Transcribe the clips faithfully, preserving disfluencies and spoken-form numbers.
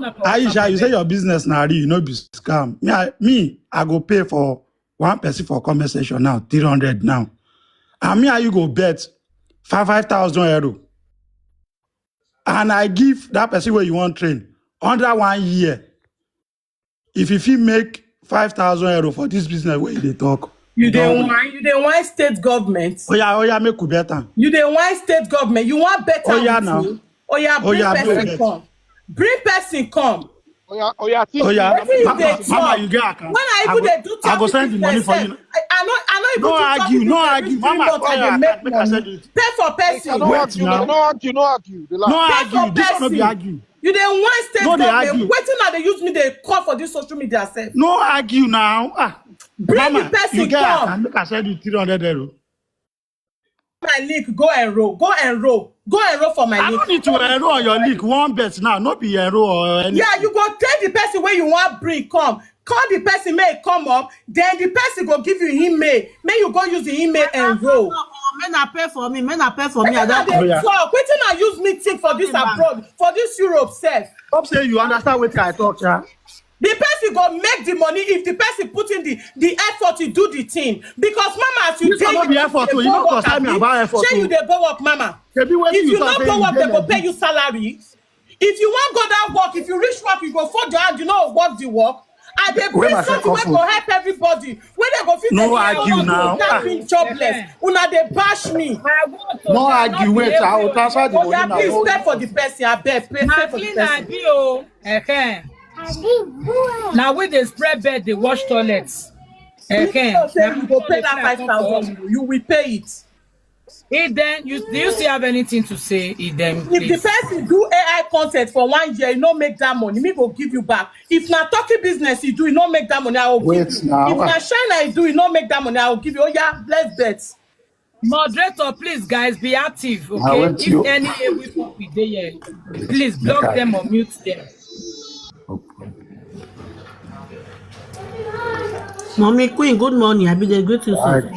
Aisha, you say your business na real, no be scam. Me, I, me, I go pay for one person for comment section now, three hundred now. And me and you go bet five, five thousand euro. And I give that person where you want train under one year. If you fit make five thousand euro for this business where you dey talk. You dey whine, you dey whine state government. Oya, oya, make we bet am. You dey whine state government. You want better Oya with now. Me? Oya, bring Oya, person make we come. Bring person come. Oya, oya, think. Oya, Wetin you mama, dey mama, talk? You get account. When I I even go, dey do I go traffic send the money business for sef, you. I, I no, I no even No do argue, traffic no business. argue, Every three mama. months I Oya, dey make make I send money. you. Pay for person. No Wait argue, now. No argue, no argue. The No last. Pay for argue. This one no be person. Argue. You dey whine state No dey government. Argue. Wetin una dey use me dey call for this social media sef? No argue now. Ah, Bring mama, the person you get come. Account. Make I send you three hundred euro. My link, go enroll, go enroll, go enroll for my I link. Don't need to enroll on your link. One bet now, no be enroll or anything. Yeah, you go tell the person where you want bring come. Call the person, may come up. Then the person go give you email. May you go use the email and roll. Men are pay for me. Men are pay for me. I Wetin I don't. dey Yeah. talk? Wetin I use me think for this abroad, for this Europe sef? Hope say you understand what I talk, yeah. The person go make the money if the person put in the the effort to do the thing. Because mama, as you This one no be effort, you no concern me about effort. Shey you dey go work, mama? Shebi wetin If you you talk no say go you work, dey they go like pay you salary. If you wan go that work, if you reach work, you go fold your hand, you no work the work. I dey Where bring my something wey second go phone? Help everybody. Wey dey go fit No dey argue say, "Oh, now. That being jobless." Una dey bash me. No argue, wait, I will transfer the Oya, money now. please No pay for the person. Abeg, pay, pay for the Marlene person. Adio. Ehen. Now we dey spread bed, dey wash toilets. You Ehen. know say you go pay that five thousand euro. You will pay it. Eden, you, do you still have anything to say, Eden? If the Please. Person do A I content for one year, you no make that money, me go give you back. If na turkey business you do, you no make that money, I will give Wait you. Now. If na China you do, you no make that money, I will give you. Oya, let's bet. Moderator, please, guys, be active, okay? I want If you. Any A W people dey here, please block them or mute them. Mommy Queen, good morning. I be dey greet you, sir.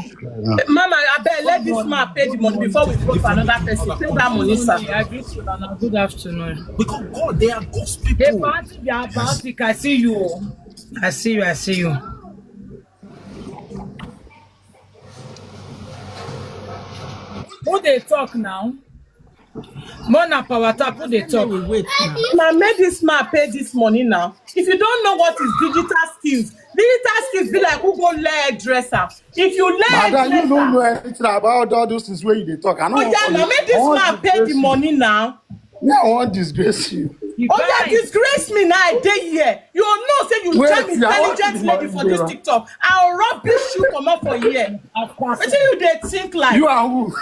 Mama, abeg, let this man pay the money before we go for another person. Pay that money, sir. I greet you and good afternoon. Because God, they are God's Hey, people. Bounty, be our Bounty, I see you. I see you, I see you. Who dey talk now? Mona Power Tap, who dey talk? Wait now. Now make this man pay this money now. If you don't know what is digital skills, digital skills be like who go learn dresser. If you learn Madam, you don't know dresser, anything about all those things where you dey talk. I know. Oh yeah, now make this man pay the money now. Me, I wan disgrace you. You Oh yeah, guys, disgrace me now. I dey here. You know say you Wait, jam yeah, I want intelligent the lady money, for this Dora. TikTok. I'll rubbish you, come up for here. of course. Wetin you dey think like? You and who?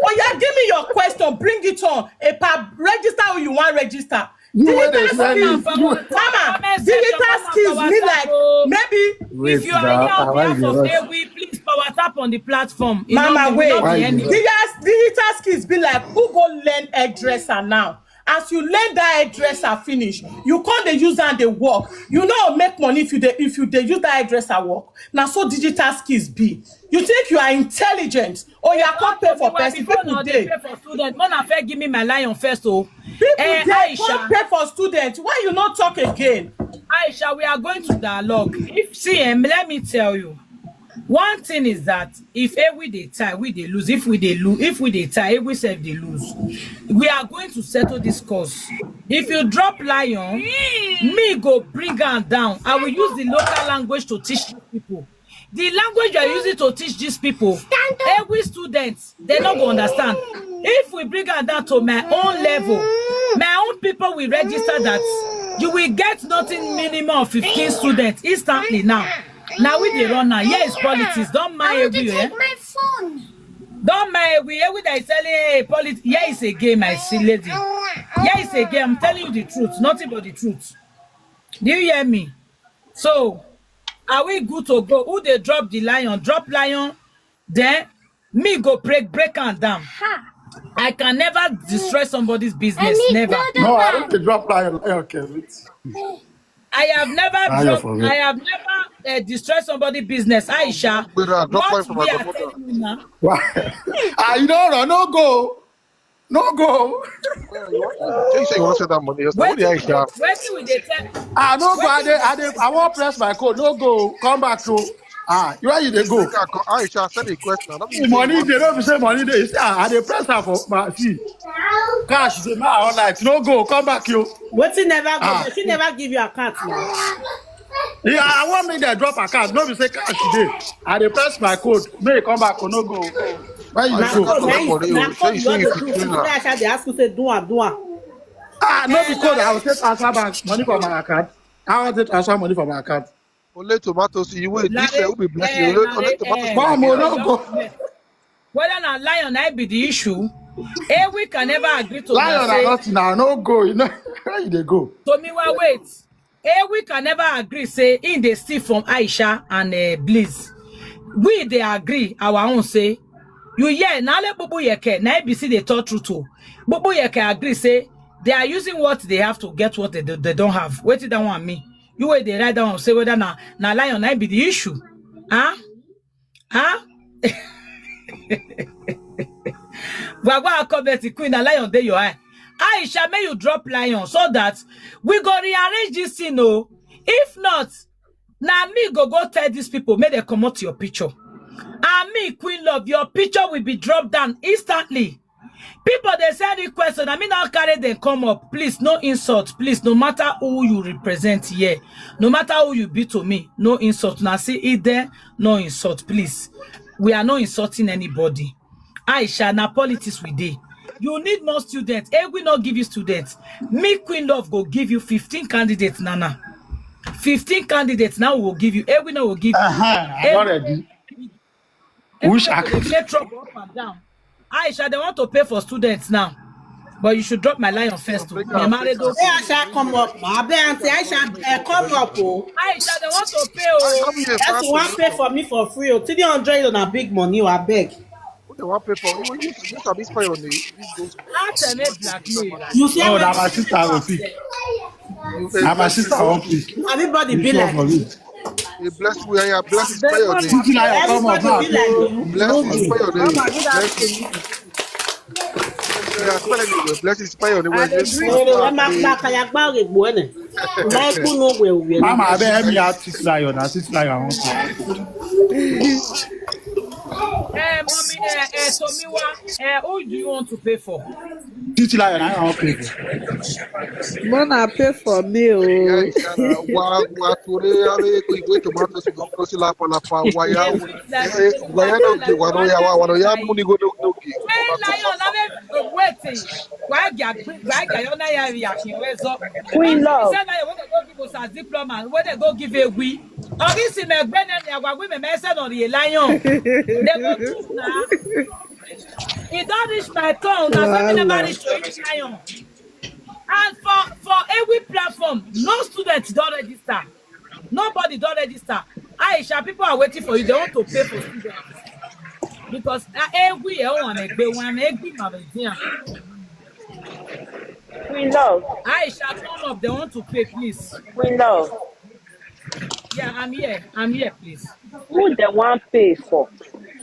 Oh yeah, give me your question. Bring it on. A pa register who you want register. You wey dey Digital send skills, it. You- Mama, Comment digital section, skills Mama be Power like Tap, oh. Maybe If you are here on behalf of Ewi, please power tap on the platform. You know, Mama, you wait. know the Why you enemy. do Digital, digital skills be like who go learn hairdresser now. As you learn that hairdresser finish, you come dey use am dey work. You no make money if you dey if you dey use that hairdresser work. Na so digital skills be. You think you are intelligent? Oh yeah, come pay for person. Before now, People they dey pay for students. Mona first give me my lion first, oh. people Eh, dey Aisha. Come pay for students. Why you no talk again? Aisha, we are going to dialogue. If see, um, let me tell you, one thing is that if eh, we dey tie, we dey lose. If we dey lose, if we dey tie, we sef dey lose. We are going to settle this cause. If you drop lion, me go bring am down. I will use the local language to teach these people. The language you are using to teach these people, every student, they no go understand. If we bring am down to my own level, my own people will register that you will get nothing minimum of fifteen students instantly now. Now we dey run now. Here is politics. Don't mind Ewi, eh? My phone. Don't mind Ewi. Ewi that is selling, hey, politics. Here is a game, I see, lady. Here is a game. I'm telling you the truth, nothing but the truth. Do you hear me? So, are we good to go? Who dey drop the lion? Drop lion. Then me go break break am down. I can never destroy somebody's business. Never. No, I don't dey drop lion. Lion, okay, wait. I have never Lion dropped, for me. I have never uh, destroyed somebody's business. Aisha, But I drop what lion for my we are grandmother. Telling you now? Why? Ah, you don't run, no go. No go. You say you want to send that money. Just what the Aisha? Wetin we dey tell? Ah, no go. I dey, I dey, I wan press my code. No go. Come back to. Ah, where you dey go? Aisha, send a question. Don't be Money dey, no be say money dey. You see, ah, I dey press am for my see. Cash dey my online. No go. Come back, yo. Wetin never go? Ah. She never give you account now. Yeah, I want make dem drop account. No be say cash dey. I dey press my code. Make you come back. No go. Where you Na go? code, na Money, na oh, say code you you say want you to fit do. clean She am. dey ask you say do am, do am. Ah, no be code. I will take transfer bank money for my account. I want to transfer money for my account. Only tomatoes. You wait. Na This year dey- will be blessing. eh, Only, na only dey- tomatoes. eh, Come on, your no go. Government. Whether na lion na be the issue, Ewi can never agree to Lion una na say nothing now. No go. You know where you dey go? Tomiwa wait. Ewi can never agree say in dey steal from Aisha and uh, Bliss. We dey agree our own say you hear na le bubu yeke na A B C dey talk truth o. Bubu yeke agree say they are using what they have to get what they, do, they don't have. Wetin that one mean? You wey dey write down say whether na na lion na be the issue. Huh? Huh? Wagwa comment queen na lion dey your eye. Aisha, may you drop lion so that we go rearrange this thing. Oh, if not, na me go go tell these people make they comot your picture. And me, Queen Love, your picture will be dropped down instantly. People they send request, so na me now carry them come up. Please, no insult. Please, no matter who you represent here, no matter who you be to me, no insult. Now see it there, no insult. Please, we are not insulting anybody. Aisha, na politics we dey. You need more students. Ewi no give you students. Me, Queen Love, go give you fifteen candidates, Nana. Fifteen candidates now we will give you. Ewi no will give you. Uh-huh. I already. Which Everybody dey act- play trouble up and down. Aisha, they want to pay for students now. But you should drop my lion first. Oh. Me married though. Hey, Aisha, come up. I bet Auntie Aisha, uh, come up. Oh. Aisha, they want to pay. Oh. Come here, That's fast. One pay for me for free. Oh. Three hundred on a big money. Oh, I beg. What they want pay for? You, you, you can be spy on it. This goes. Ask them a blackmail. You see Oh, how na my sister I go pick. You Na my sister I wan pick. Everybody be Which one like for me? You bless me. Yeah, bless is spy on it. Titi Lion, come up Everybody be now. like you. Bless is spy on it. Mama, do that Bless thing. is. Yeah, spell it. Bless is spy on it. I dey Bless drink Ere wa ma gba kaya gba re gbo ene. Ma ku no we we. Mama, I bet me out Titi Lion. Na Titi Lion I want to. Eh, mommy, eh, eh, Tomiwa, eh, who do you want to pay for? Titi Lion, I want to pay for. Mona pay for me. Oh. Wa wa ture ave ko igwe tomatoes go cross la pa la pa wa ya. Wa ya no ke wa no ya wa wa no ya mu ni go no no ke. Hey, lion, let me wait. Why get why get your na ya ya ki rezo. Queen Love. Say na when they go give us as diploma, when they go give a we. Or this in a gbene ni agwa we me me say no the lion. They go choose now. It don't reach my tongue. That's why we never reach to reach lion. And for for every platform, no students don't register. Nobody don't register. Aisha, people are waiting for you. They want to pay for students. Because uh, every year, one egbe, one egbe, my dear. Queen Love. Aisha, come up. They want to pay, please. Queen Love. Yeah, I'm here. I'm here, please. Who they want pay for?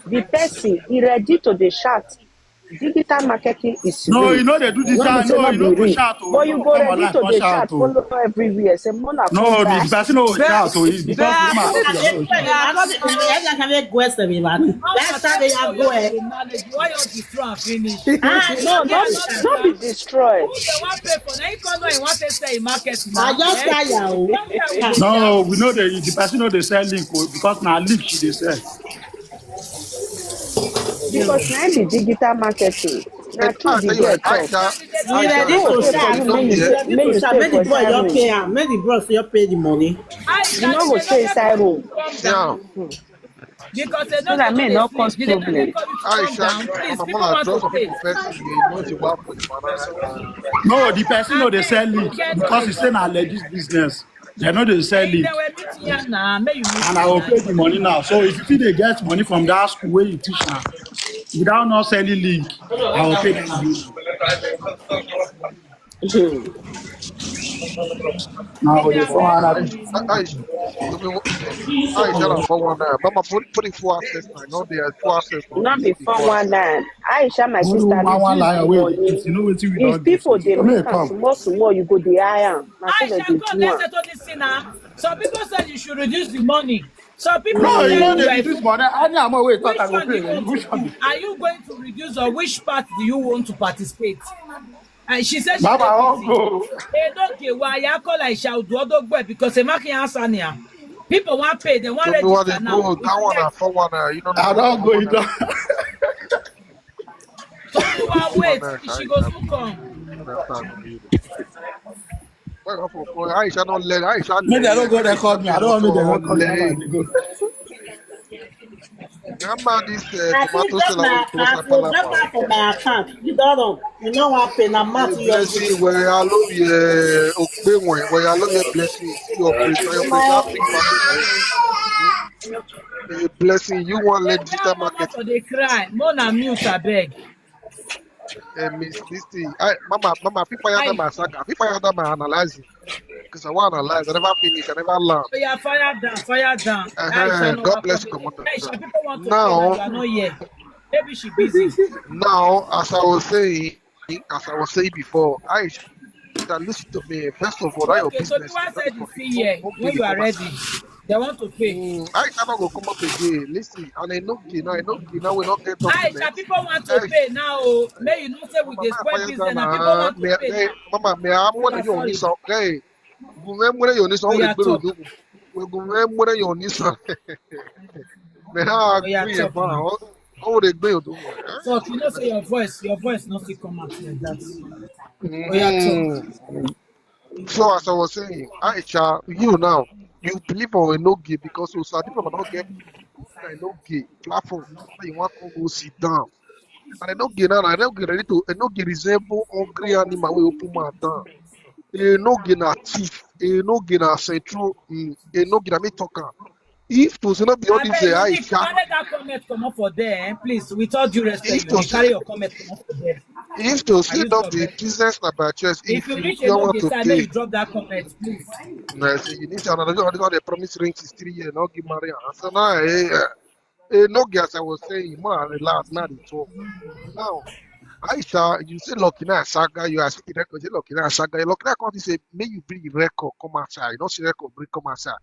The person he ready to the chat. Digital marketing is No, real. you know they do this. When I you say know not you know be go real, shout. Oh, but you no, go come ready online, to come the shout. chat, Oh. follow everywhere. Say Mona No, come the back. person no will shout. Oh, it's because Back. the man. That's how they are go, eh. Why you destroy and finish? Ah, No, no, don't, don't be destroyed. Who they want pay for? Now you come know you want to say market. I just tire. Oh. No, we know the the person know they sell link, oh, because now link she they sell. Because now the digital marketing. Now true the girl talk. We ready to shout. We ready to shout. Make the boy your pay am. Make the boy your pay the money. You no go stay inside room. Yeah. Because they So that may not cause problem. Aisha, Please, I'm people gonna want draw to some pay. people first. You know the one for the man. No, the person know they sell link because it's still a legit business. They know they sell They link. Were meeting here now. May you meet And I will pay the money now. So if you feel they get money from that school where you teach now, without not selling link, I will pay that money. Now we dey Aisha, Aisha, Aisha, na four one nine. Mama, put put it for access now. No, they are for access now. Not be four one nine. Aisha, my sister, Mama reduce lie the away. money. If you know wetin we If don get, people dey make make am come. Small small, you go dey high am. Na so Aisha, dem dey come, do let's am. Settle this thing now. Some people said you should reduce the money. Some people No, you said know you they are reduce money. Any amount wey you talk, which I go one do pay. you want Which to one? do? Are you going to reduce or which part do you want to participate? And she said she Baba, I dey wan busy. go. Edoke wa ya call Aisha Uduodogbe because Emaki answer niya. People want pay, they want So me want register to now. go. That one na four one nine. You know. I don go. You don. So you want wait, she go soon come. Why not for for Aisha don't let Aisha. Make dem no go record me. I don't want make dem record me. I Let want to go. Grandma, this uh, I tomato think just seller my wey close her account. You just palava. Have for my account. You don't know. You know what pay na Hey, month you are Blessing, where I love you, uh, Okpewon, where I love you, Blessing. See your place, your place, that big market. Hey, Blessing, you want let digital Mama market. For the cry. Mona mute, I beg. Uh, Miss Listen, I, Mama, Mama, people are Aye. my saga, people are my analyzing. Because I want to analyze, I never finish, I never learn. Oya, fire down, fire down. Uh-huh. Aisha, no God wa bless come. you, Mama. Aisha, people want to Now, tell you are not here. Maybe she busy. Now, as I was saying, as I was saying before, Aisha, listen to me. First of all, that your Okay, so business. you want That said is the for thing people. Here Don't when give you are over. Ready. They want to pay. Mm, Aisha not gonna come up again. Listen, and I know you now, I know you now. We not get Aisha, document. People want to Aisha, pay now. Oh, may you not say we Mama, dey spoil fire business down now. People now. want Me, to pay me, now. Mama, me, I'm one of Oya, your sorry. Nissan. Hey, Gume, one of your Nissan. Oya, Only talk. Gume, one of your Nissan. Me, how Oya, agree talk about now. how how would they be do? Talk. You know, say your voice, your voice not still come out like that. Oya, talk. Mm. So as I was saying, Aisha, you now, you believe on Enoge because you said people not get Enoge platform. You want to go sit down. And Enoge now, Enoge ready to Enoge resemble hungry animal. We open my down. Enoge na thief. Enoge na central. Mm, Enoge na me talker. If to say not be all this, Abeg, uh, you need to Aisha, carry that comment comot for there, eh? Please, with all due respect, if you to need carry say, your comment comot for there. if to I say use not your be best. Business na by choice, If if you you reach don't want Enoge to side, make pay, you drop that comment, please. I say you need to another one. They promise ring is three years, not give Maria. So now, eh, eh, Enoge, as I was saying, more and last night it talk. Now, Aisha, you say Lucky Night Saga, you are speaking record, say Lucky Night Saga, Lucky Night come say, may you bring record, come outside. You don't see record, bring come outside.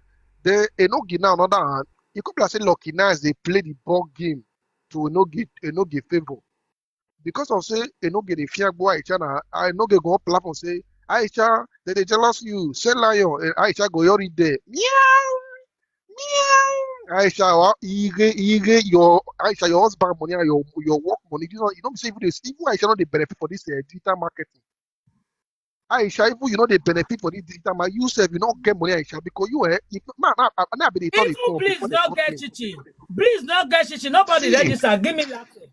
Then Enoge now, another hand, you come like say Lucky Night, they play the ball game to Enoge, Enoge favor. Because of say Enoge dey fear go Aisha na, Enoge go up platform say, Aisha, they dey jealous you. Say lion, eh, Aisha go your read there. Meow, meow. Aisha, wa- ire, ire, your Aisha, your husband money and your your work money. You know, you know, say even this, even Aisha not the benefit for this uh, digital marketing. Aisha, even you know they benefit for this digital market. You sef, you not get money, Aisha, because you eh, if man, I, I, I be the turn Even call please before they not come get in. Chichi. Please not get Chichi. Nobody See, register. Give me that thing.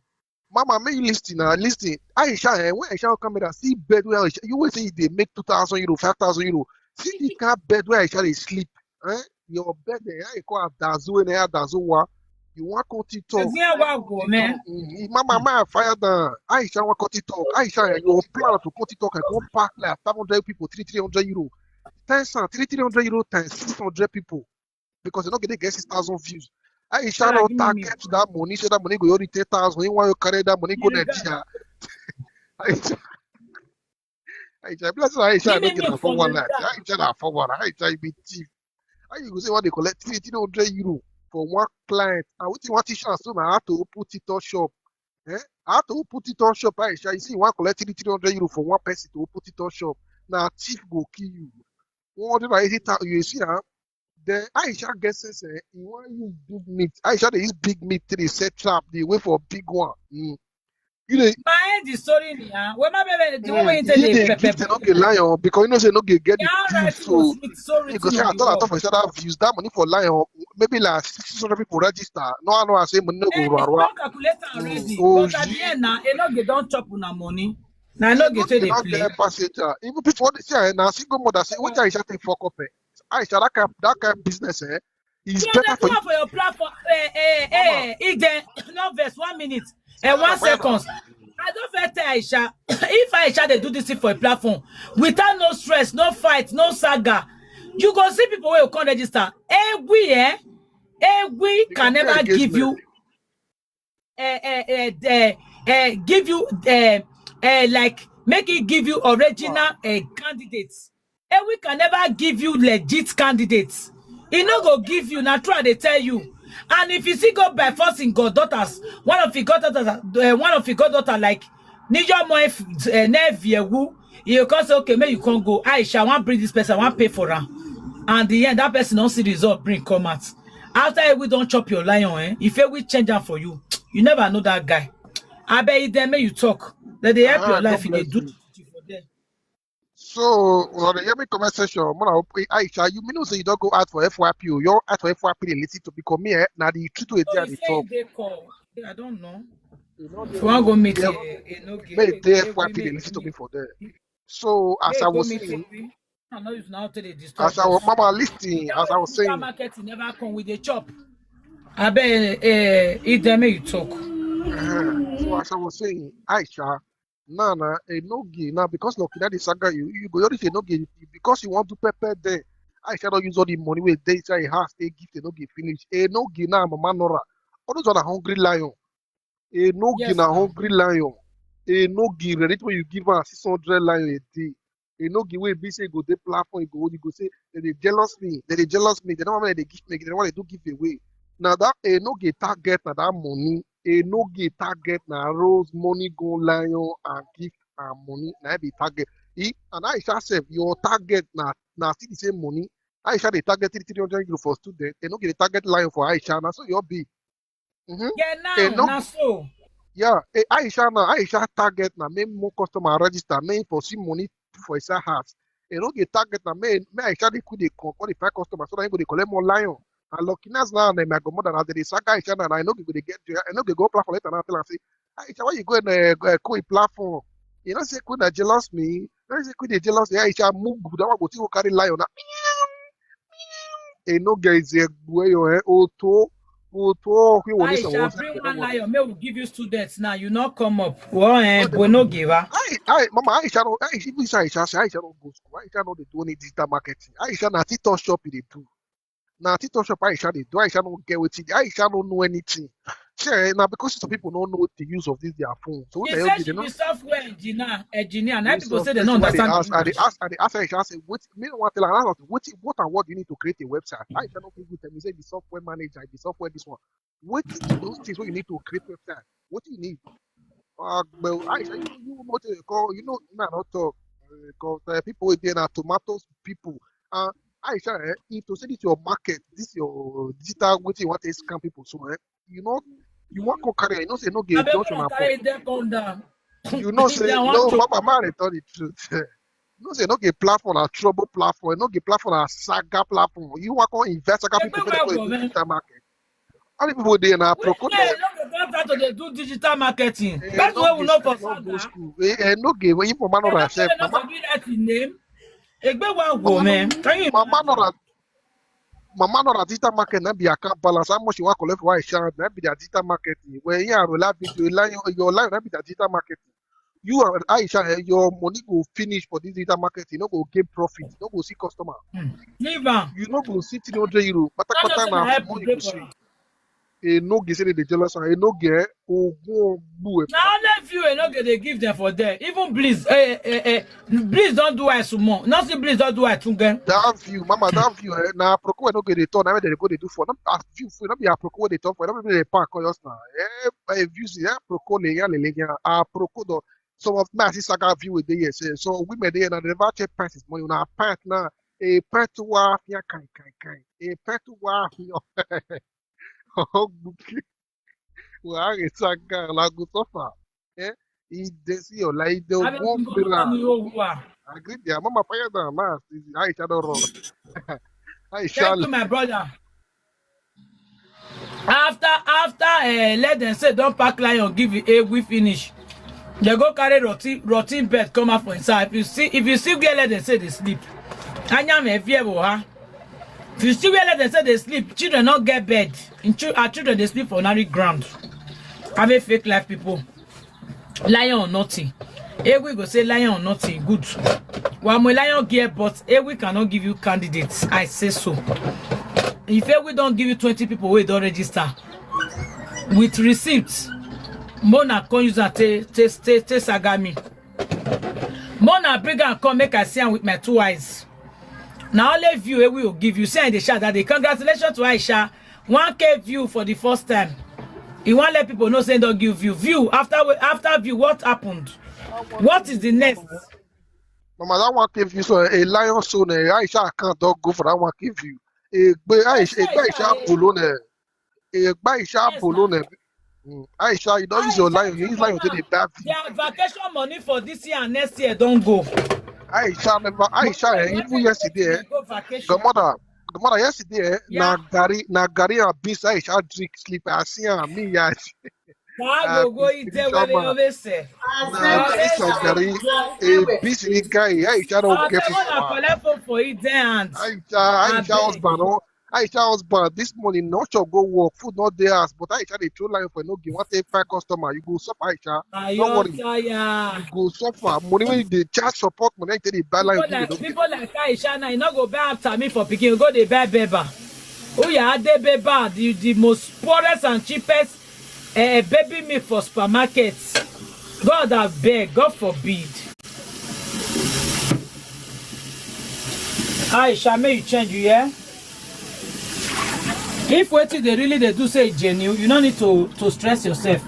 Mama, make you listen now. Listen. Aisha, eh, when Aisha come here, see bed where Aisha, you will say they make two thousand euro, five thousand euro. See the kind bed where Aisha they sleep. Eh? Your bed, eh? How you call Dazu and Dazuwa? You want to talk? Ezia wa go, man. Mm, Mama, man, fire down. Aisha want to talk. Aisha, eh, your plan to cut it talk and come pack like five hundred people, three, three hundred euro. Ten cents, three, three hundred euro times six hundred people. Because you not gonna get six thousand views. Aisha Sarah, no give me me. Target that money, say that money go only ten thousand. You want your carry that money go Give me that. Nigeria. Aisha, Aisha, bless her. Aisha, Give me not get me a four one from nine. that. Aisha na four one nine. Aisha, you be thief. How you go say what they collect three three hundred euro for one client? And what you want to show so now how to put it on shop? Eh? How to put it on shop, Aisha? You see, you want collect three three hundred euro for one person to put it on shop. Now thief go kill you. One hundred and eighty thousand. You see, huh? Then Aisha gets sense. Eh? You want use big meat. Aisha they use big meat to they set trap. They wait for big one. Mm. You know, My head is sorry, yeah. When my baby, the one mm, way you they they pepper. give them not get lion because you know say no get get the Yeah, right. views. So With sorry you go to say I the thought I world. thought for sure that views that money for lion maybe like six hundred people register. No, I know I say money no go Eh, run. Don't calculate am Mm. already. Oh, But at the you. End now, Enoge don't chop una money. Now Enoge Enoge say they not play. Get passenger. Even people what they say eh, now single mother say what Aisha take fuck up. Eh? Aisha that kind that kind business eh is Yeah, better they for do you. It For your platform. Eh, eh, eh, Eden, no verse, one minute. Eh, one second. I don't fit tell Aisha. If Aisha dey do this thing for a platform without no stress, no fight, no saga, you go see people wey go come register. Egwi, eh? Egwi can never give you, eh, eh, eh, eh, eh, give you, eh, eh, like, make it give you original, eh, candidates. Egwi can never give you legit candidates. He no go give you, na true I dey tell you. And if you see go by force in goddaughters, one of your goddaughters, uh, one of your goddaughter like Nijomo, if uh, Neviewu, you can say, okay, may you can't go. Aisha, I want bring this person, I want pay for her. And the end, that person don't see the result, bring come out. After we don't chop your lion, eh? If we change am for you, you never know that guy. I bet you then may you talk. That they help your life, they do for them. So, well, the hear me comment section. Mona, Aisha, you mean say you don't go out for F Y P? You out for F Y P, they listen to me. Come here. Now the truth with there, they talk. I don't know. If you want go meet, yeah, no, may they F Y P, they listen to me for there. So, as I was saying, as I was, mama, listening, as I was saying, market never come with a chop. I bet, eh, it them you talk. Uh-huh. So, as I was saying, Aisha, nah, nah, eh, no gay. Now, because lucky that is saga you, you go, you say no gay because you want to pepper there. Aisha don't use all the money with they say he has, they give the no gay finish. Eh, no gay now, mama Nora. All those are the hungry lion. A no gay na hungry lion. A no gay ready when you give am six hundred lion a day. A no gay wey be say go dey platform, go, you go say, they dey jealous me, they dey jealous me, they don't want me, they give me, they don't want to do giveaway. Now that a no gay target na that money. A no gay target na rose money go lion and gift and money. Na be target. He and Aisha sef, your target na na still the same money. Aisha dey target three three hundred euro for student. They no gay target lion for Aisha. Na so your be. Mm-hmm. Yeah, now, eh, no, now so. Yeah, eh, Aisha now, Aisha target now, make more customer register, make for see money for his house. You know, the target now, make, make Aisha they could they call, call the five customer so that he go they collect more lion. And lucky now, now, my godmother, as they saga Aisha now, I know they go they get there, I know they go platform later now, tell and say, Aisha, why you go and uh, go, go platform? You know, say, could they jealous me? You know, say, could they jealous me? Aisha, move, that one go see who carry lion now. E no get easy egbueyo, eh? Oto, oto, he won't listen. Aisha, bring one lion. May we give you students now. You not come up. What, eh? We no give her. I, I, mama, Aisha no, Aisha, even say Aisha, say Aisha no go school. Aisha no dey do any digital marketing. Aisha na TikTok shop they do. Na TikTok shop Aisha they do. Aisha no get wetin. Aisha no know anything. Shey, na because some people don't know the use of this their phone. So when She they said help you, she they be know. software engineer, engineer. Now They people say they software, don't so why they understand ask, and they English. ask, and they ask Aisha, say, what, me don't want to tell her, ask her, what, what and what do you need to create a website? Aisha no fit tell me, say, the software manager, the software, this one. What those things what you need to create website? What do you need? Uh, but Aisha, you, you know what you call, you know, nah, not talk. Because uh, people with there are tomatoes, people. Uh, Aisha, eh, if to say this your market, this your digital, what you want to scam people. So, eh, you know, you want to carry, you know, say, no game, I beg don't you una carry them come down. You know, say, They want no, to Papa, man, they tell the truth. You know, say, no game platform, a trouble platform, no game platform, a saga platform. You want to invest, saga They people, go for the go, man. Digital market. All the people there now, Which Procol. Day you no go come start to dey do digital marketing? Eh, That's no why we be no school, for no go saga. School. Eh, eh, no game. When you for man They or don't self, tell us mama, to do that in name. Egbe wa wo, mama, man. Can you mama imagine? Nora, mama Nora digital market na be account balance. How much you want collect for Aisha? Na be the digital market. When you are reliable, your line, your line na be the digital market. You and Aisha, eh, your money go finish for this digital market. You no go gain profit. You no go see customer. Hmm. Leave am. You no go see three hundred euro. Pata Tell pata us na na help money you go pay for see. Am. E no get say they dey jealous am. E no get ogun ogbu e. Na only few e no get they give them for there. Even Bliss, eh, eh, eh, Bliss don't do I sumo. Not see Bliss don't do I tunge. That view, mama, that view, eh, na Aproko e no get they turn. Na where they go they do for. Not as view for, not be Aproko they turn for. Not be they park on your star. Eh, by views, yeah, Aproko le ya le le ya. Aproko do. Some of my sister got view with the yes. Eh, so women they na never check prices. Money na pant na a pant wa ya kai kai kai. A pant wa ya. Ogbuke. Wa re sanga la go suffer. Eh? He dey see your life, dey Abi go you go pera. Tell me who you are? Agree there. Mama fire down, man. Aisha don't run. Aisha. Thank you, my brother. After, after, eh, let them say don't pack lion, give it a we finish. They go carry rotten, rotten bed come out for inside. If you see, if you see where let them say they sleep, I am a fear, huh? If you see where let them say they sleep, children not get bed. In chil- our children they sleep for ordinary ground. Have a fake life, people. Lion or nothing. Ewi go say lion or nothing. Good. Well, I'm a lion gear, but Ewi cannot give you candidates. I say so. If Ewi don't give you twenty people, we don't register with receipts. Mona come use and take take take take saga me. Mona bring and come make I see am with my two eyes. Now only view Ewi will give you. Say I dey shout that day. Congratulations to Aisha. One K view for the first time. He wan let people know say don give view. View after we- after view. What happened? What is the next? Mama, that one K view, so a lion so ne, Aisha account don't go for that one K view. Egbe Aisha, Egbe Aisha Bolo ne. Egbe Aisha Bolo ne. Mm. Aisha, you don't use your lion, you use lion to the bad. Their vacation money for this year and next year don't go. Aisha never, Aisha, eh, even yesterday, eh, Go vacation. Godmother, Godmother, yesterday, eh, Yeah. na gari, na gari and beans Aisha drink sleep. I see her, me, yeah. Ka go go eat there where they always say. Na beans and gari, a busy guy, Aisha don't get Abeg, una it. collect phone for eat there and Aisha, Aisha Abeg. Husband, no. Aisha husband, this morning, no chop go work, food not there, but Aisha, they throw line for no give, want take five customer, you go suffer, Aisha. Don't worry. Ayotaya. You go suffer. Money when they charge support, money they buy line. People like people like Aisha now, you no go buy after me for picking. You go they buy beba. Oh yeah, they beba, the, the most poorest and cheapest uh, baby milk for supermarket. God I beg, God forbid. Aisha, may you change you, yeah? If wetin they really they do say genuine, you no need to to stress yourself.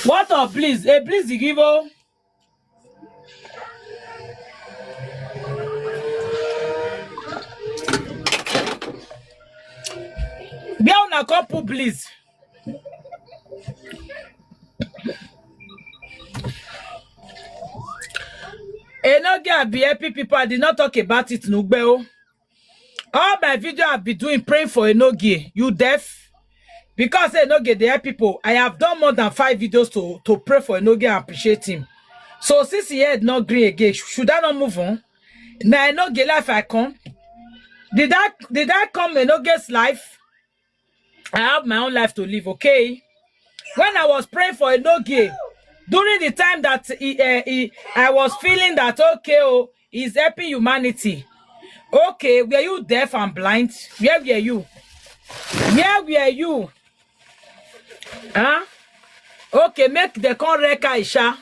What a bliss, a bliss you give oh. Be una come put bliss. Enoge, I be happy people. I did not talk about it, Nugbe o. All my video I've been doing praying for Enoge. You deaf? Because Enoge, they help people. I have done more than five videos to, to pray for Enoge and appreciate him. So since he had not green again, sh- should I not move on? Now Enoge life I come. Did I did I come Enoge's life? I have my own life to live, okay? When I was praying for Enoge, during the time that he, uh, he, I was feeling that okay, oh, he's helping humanity. Okay, were you deaf and blind? Where were you? Where were you? Huh? Okay, make the con wreck Aisha.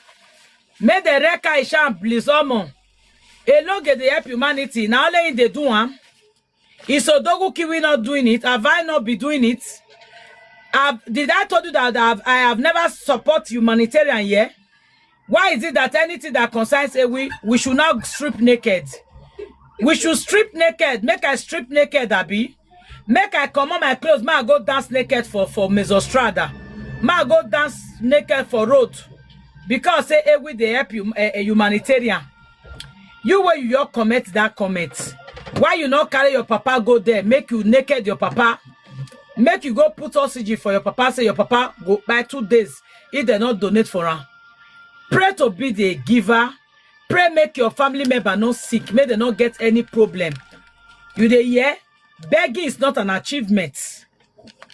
Make the wreck Aisha and Blizomo. Enoge they help humanity. Now only they do one. Is Odogu Kiwi not doing it? Have I not been doing it? Have, did I told you that I've, I have never support humanitarian here? Why is it that anything that concerns a we we should not strip naked? We should strip naked. Make I strip naked, Abby. Make I come on my clothes. Make I go dance naked for for Mesostrada. Make I go dance naked for road. Because say hey, we they help you a, a humanitarian. You where you your comment that comment. Why you not carry your papa go there? Make you naked your papa. Make you go put oxygen for your papa. Say your papa go by two days if they not donate for her. Pray to be the giver. Pray make your family member not sick. Make they not get any problem. You dey hear? Begging is not an achievement.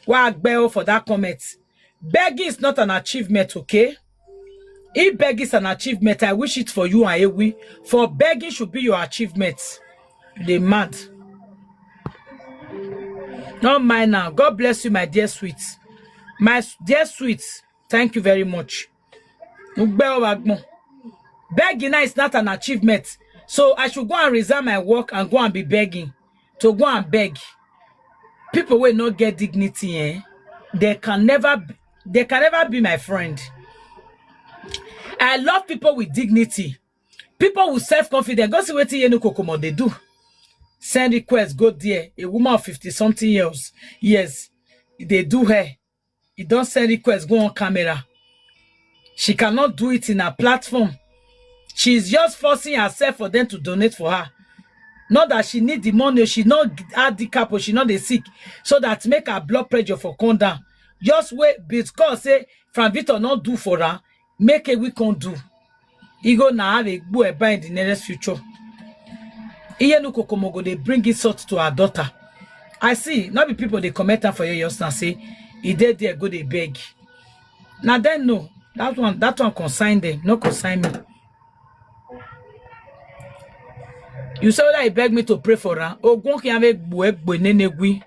Why I beg for that comment? Begging is not an achievement, okay? If begging is an achievement, I wish it for you and Ewi. For begging should be your achievement. They mad. Not mine now. God bless you, my dear sweet. My s- dear sweet, thank you very much. Ugbe Owagbon. Begging now is not an achievement. So I should go and resign my work and go and be begging. To go and beg. People will not get dignity, eh? They can never be, they can never be my friend. I love people with dignity. People with self-confidence. Go see what Yenu Kokomo they do. Send request, go there. A woman of fifty something years. Yes, they do her. He don't send request, go on camera. She cannot do it in her platform. She's just forcing herself for them to donate for her. Not that she need the money, she not handicap or she not dey sick. So that make her blood pressure for come down. Just wait, because say Frank Victor not do for her, make a we can do. He go now have a go buy in the nearest future. Iyenu Kokomogo they bring insult to her daughter. I see, not be people they comment am for you just now say, "E dey there, go dey beg." Now then, no, that one, that one consign them, no consign me. You say that he beg me to pray for her. Ogun ki ave gbo egbo nenegui.